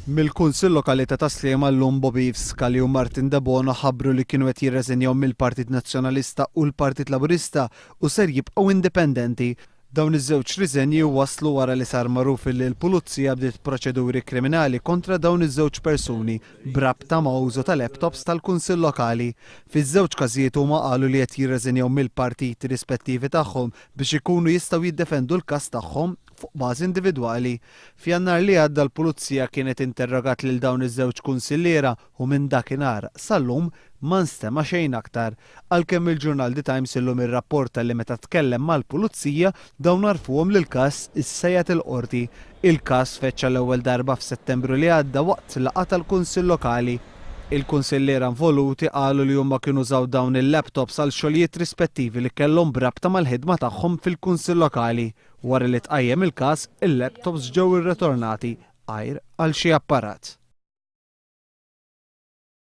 Mill-Kunsill Lokali ta' Tas-Sliema llum Bobby Yves Scali u Martin Debono ħabbru li kienu qed jirreżenjaw mill-Partit Nazzjonalista u l-Partit Laburista u ser jibqgħu indipendenti. Dawn iż-żewġ riżenji waslu wara li sar magħruf illi l-Pulizija bdiet proċeduri kriminali kontra dawn iż-żewġ persuni b'rabta ma' użu ta' laptops tal-Kunsill Lokali. Fiż-żewġ każijiet huma qalu li qed jirreżenjaw mill-partiti rispettivi tagħhom biex ikunu jistgħu jiddefendu l-każ tagħhom fuq bażi individwali. F'Jannar li għadda l-Pulizija kienet interrogat lil dawn iż-żewġ kunsilliera u minn dakinhar sal-lum ma nstema' xejn aktar. Għalkemm il-ġurnal The Times illum irrapporta li meta tkellem mal-Pulizija dawn għarrfuhom li l-każ issa qiegħed il-Qorti. Il-każ feċċa l-ewwel darba f'Settembru li għadda waqt laqgħa tal-Kunsill Lokali. Il-kunsilliera involuti qalu li huma kienu użaw dawn il-laptops għal xogħlijiet rispettivi li kellhom b'rabta mal-ħidma tagħhom fil-Kunsill Lokali. Wara li tqajjem il-każ, il-laptops ġew irritornati, għajr għal xi apparat.